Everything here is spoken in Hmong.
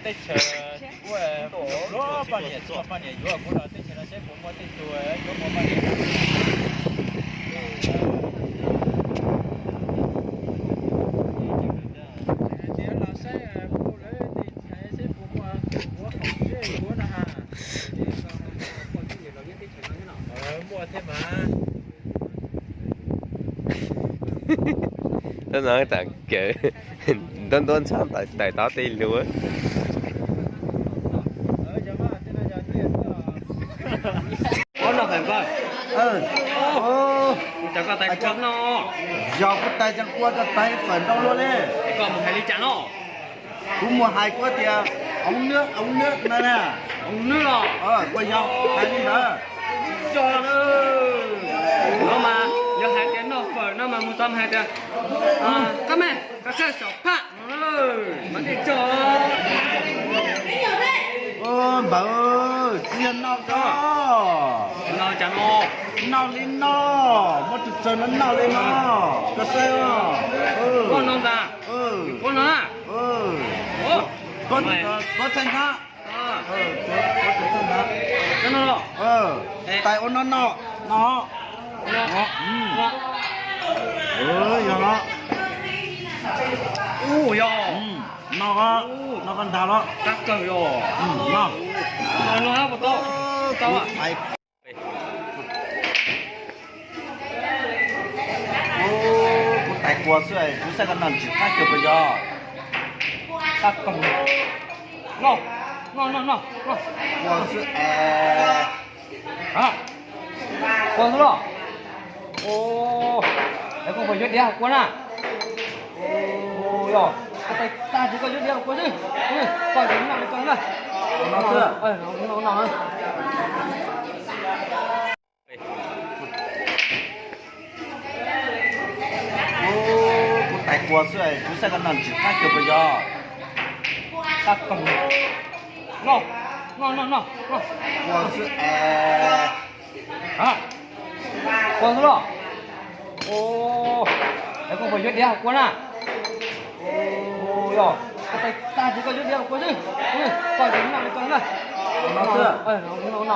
Teb chaws kuj hluas poj niam, txhua poj niam yuav kuv los teb chaws no seb puas muaj tej tug yuav muaj poj niam. Hais tias los saib kuv lawv tej chaw seb puas muaj tus yuav, tus yuav no ha. Muaj thiab mas. Tab no tam kawg ntuab ntuab ntxhab tawm tod tej lug. Ob no fawm koj. Cov koj tais kua no. Yog kuv tais cov kua koj tais fawm ntau luaj li. Koj mus hais li cas no? Kuv mus hais kuv tias, ov nwb, ov nwb na na. Ov nwb los? Kuv yog hais li ntawd. Cog no mas yog hais tias noj fawm no mas mus txog hais tias, koj me, koj saib saum phaj no mas thiaj cog. Npawg, txiv yog noj ko. Noj cas no? Noj li no, muab tus tsawg no noj li no. Koj saib. Koj no ntag. Koj no na. Koj, koj txhais ntag. Tais ua no no, no. Yog no. Ub, yog. No, no koj ntag los. Qab kawg yog. No. No, no, puas tau? Tau. Kuv tais kua xwb, kuv saib koj noj ntsim qab kawg puas yog? Qab kawg. No, no, no, no, no. Kua xwb es. Kua xwb los? Es koj puas yuav diav hauv kua na? Yog, koj tais tag ces koj yuav diav hauv kua xwb. Koj tais noj li koj na. No xwb. No, no. Kuv tais kua xwb, kuv saib koj noj ntsim qab kawg puas yog? Qab kawg. No, no, no, no. Kua xwb es. Kua xwb los? Es koj puas yuav diav hauv kua na? Yog, koj tais tag ces koj yuav diav hauv kua xwb. Koj tais noj li koj na. No xwb. No, no.